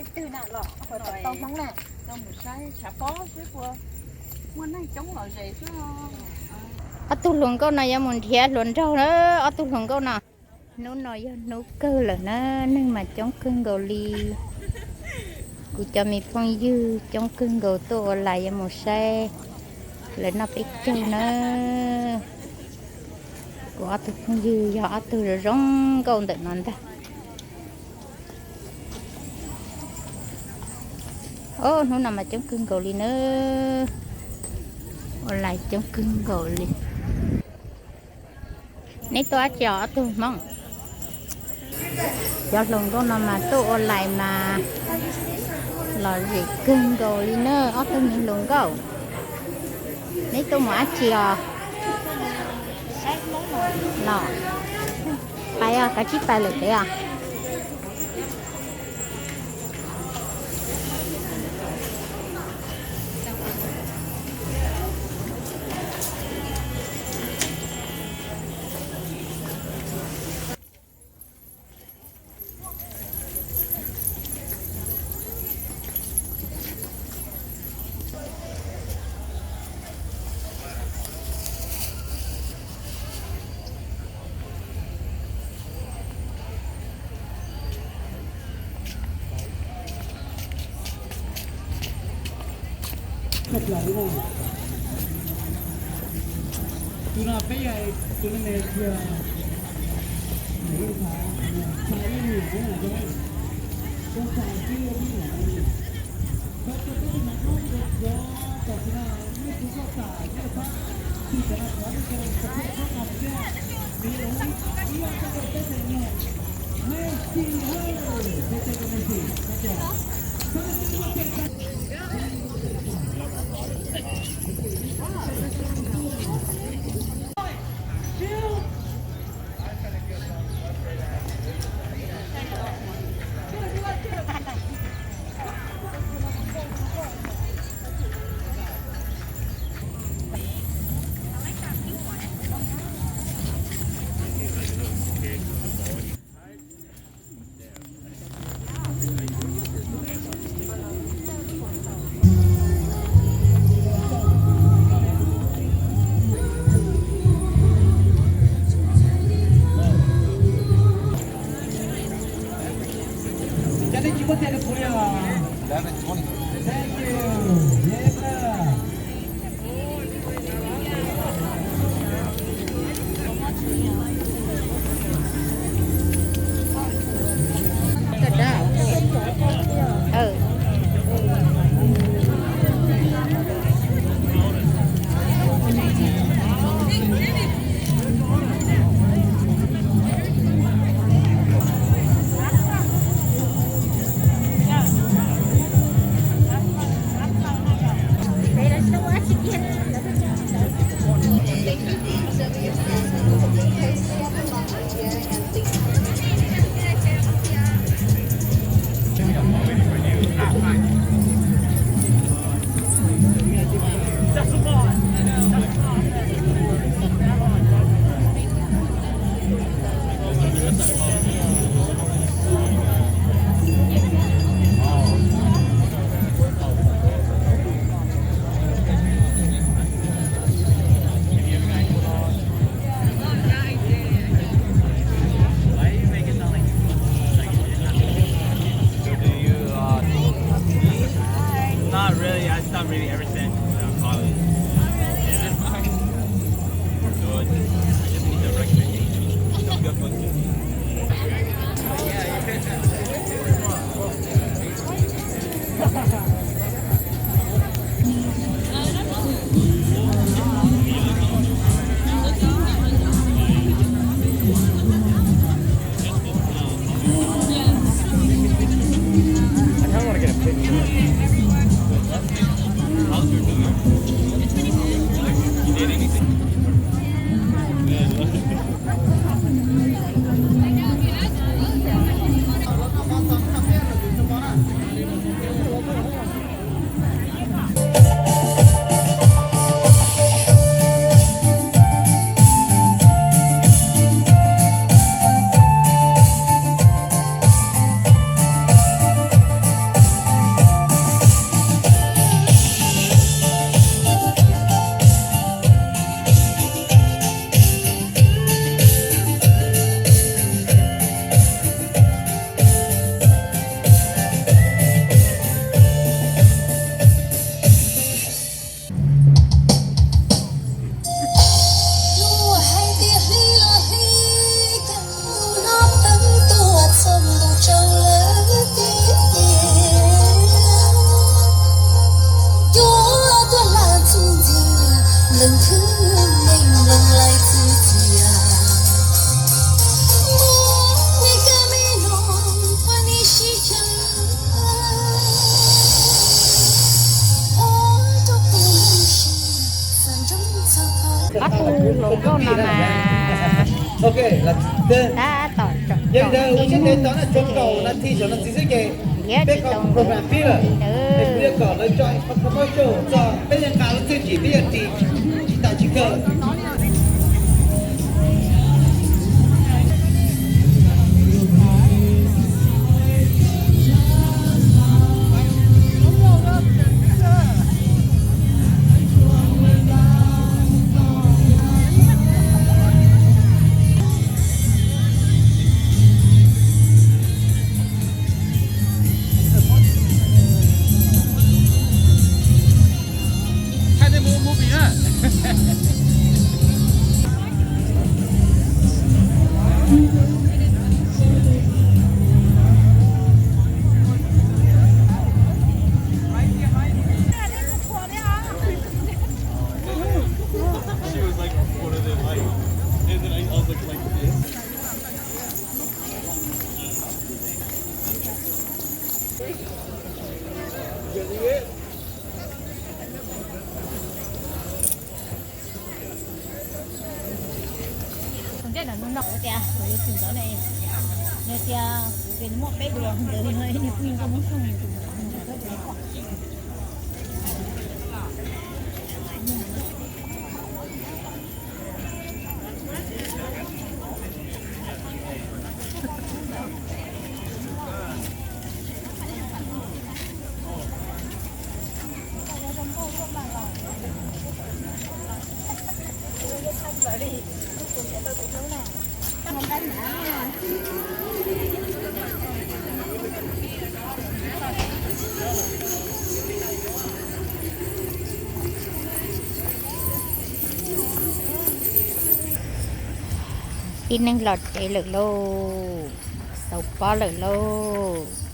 Ob tug hluas nkauj no yuav mus nrhiav hluas nraug na, ob tug hluas nkauj no. Hnub no yog hnub kawg lawm na, neeg mas coob kawg nkaus li. Kuv cov me phooj ywg coob kawg nkaus tuaj ua lais yuav mus saib lawv noj peb caug na. Kuv ob tug phooj ywg yog ob tug zoo zoo nkauj ntawm no ntag. Ub, hnub no mas coob kawg nkaus li na, ua lais coob kawg nkaus li. Neb tuaj dab tsi os ob tug Hmoob? Cov hluas nkauj no mas tuaj ua lais mas lom zem kawg nkaus li na, ob tug me hluas nkauj. Neb tuaj mus dab tsi os? Los, pais os, kav tsij pais lawm peb os. Not really. I stopped reading ever since uh, college. Yeah. So I just, I just need the recommendation. Some good books to read. I kind of want to get a picture. Nkauj no mas tab tom tsom tsom ib hnub xwb ces liab tsis tau ntev li nawb. Kuv ntej no no tias kuv yuav tsis ntawd ne, nws tias kuv tias nws muaj peb dua ntawd no, nws kuj yeej tau muab xyoo. Tib neeg los tsev lawm lauj, xaus pob lawm lauj.